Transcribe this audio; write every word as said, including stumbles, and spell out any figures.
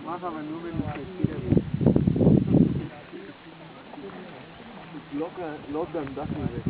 Mach aber nur, wenn du es nicht wieder willst. Locker, locker im Dackel weg.